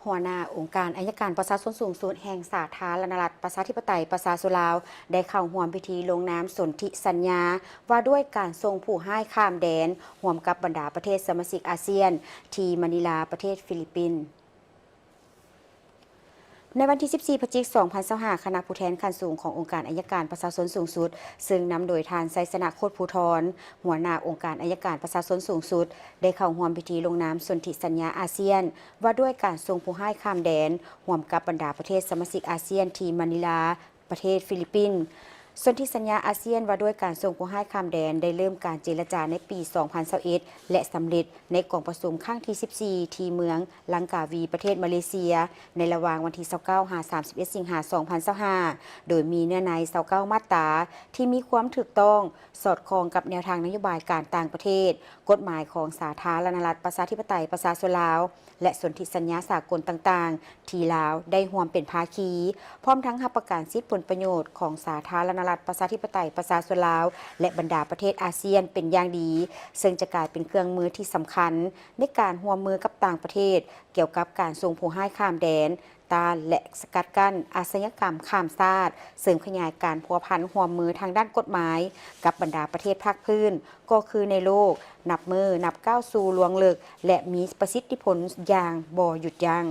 ຫົວໜ້າອົງການອັຍການປະຊາຊົນສູງສຸດແຫ່ງສາທາລະນະລັດ ປະຊາທິປະໄຕ ປະຊາຊົນລາວ ໄດ້ເຂົ້າຮ່ວມພິທີລົງນາມສົນທິສັນຍາ ວ່າດ້ວຍການສົ່ງຜູ້ຮ້າຍຂ້າມແດນ ຮ່ວມກັບບັນດາປະເທດສະມາຊິກອາຊຽນ ທີ່ມະນີລາ ປະເທດຟີລິບປິນ. ໃນວັນທີສິບສີ່ ພະຈິກ ສອງພັນຊາວຫ້າ ຄະນະຜູ້ແທນຂັ້ນສູງຂອງອົງການອັຍການປະຊາຊົນສູງສຸດ ເຊິ່ງນຳໂດຍທ່ານ ໄຊຊະນະ ໂຄດພູທອນ ຫົວໜ້າອົງການອັຍການປະຊາຊົນສູງສຸດ ໄດ້ເຂົ້າຮ່ວມພິທີລົງນາມສົນທິສັນຍາອາຊຽນ ວ່າດ້ວຍການສົ່ງຜູ້ຮ້າຍຂ້າມແດນ ຮ່ວມກັບບັນດາປະເທດສະມາຊິກອາຊຽນ ທີ່ມະນີລາ ປະເທດຟີລິບປິນ. ສົນທິສັນຍາອາຊຽນວ່າດ້ວຍການສົ່ງຜູ້ຮ້າຍຂ້າມແດນ ໄດ້ເລີ່ມການເຈລະຈາໃນປີ ສອງພັນຊາວເອັດ ແລະ ສຳເລັດໃນກອງປະຊຸມຄັ້ງທີສິບສີ່ ທີ່ເມືອງລັງກາວີ ປະເທດມາເລເຊຍ ໃນລະຫວ່າງວັນທີ ຊາວເກົ້າ ຫາ ສາມສິບເອັດ ສິງຫາ ສອງພັນຊາວຫ້າ ໂດຍມີເນື້ອໃນ ຊາວເກົ້າ ມາດຕາ ທີ່ມີຄວາມຖືກຕ້ອງ, ສອດຄ່ອງກັບແນວທາງນະໂຍບາຍການຕ່າງປະເທດ, ກົດໝາຍຂອງສາທາລະນະລັດ ປະຊາທິປະໄຕ ປະຊາຊົນລາວ ແລະ ສົນທິສັນຍາສາກົນຕ່າງໆ ທີ່ລາວໄດ້ຮ່ວມເປັນພາຄີ, ພ້ອມທັງຮັບປະກັນສິດຜົນປະໂຫຍດຂອງສາທາລະນະລັດ ປະຊາທິປະໄຕ ປະຊາຊົນລາວ ແລະ ບັນດາປະເທດອາຊຽນເປັນຢ່າງດີ, ເຊິ່ງຈະກາຍເປັນເຄື່ອງມືທີ່ສຳຄັນໃນການຮ່ວມມືກັບຕ່າງປະເທດ ກ່ຽວກັບການສົ່ງຜູ້ຮ້າຍຂ້າມແດນ, ຕ້ານ ແລະ ສະກັດກັ້ນອາຊະຍາກຳຂ້າມຊາດ, ເສີມຂະຫຍາຍການພົວພັນຮ່ວມມືທາງດ້ານກົດໝາຍກັບບັນດາປະເທດພາກພື້ນ ກໍຄືໃນໂລກ ນັບມື້ນັບກ້າວສູ່ລວງເລິກ ແລະ ມີປະສິດທິຜົນຢ່າງບໍ່ຢຸດຢັ້ງ.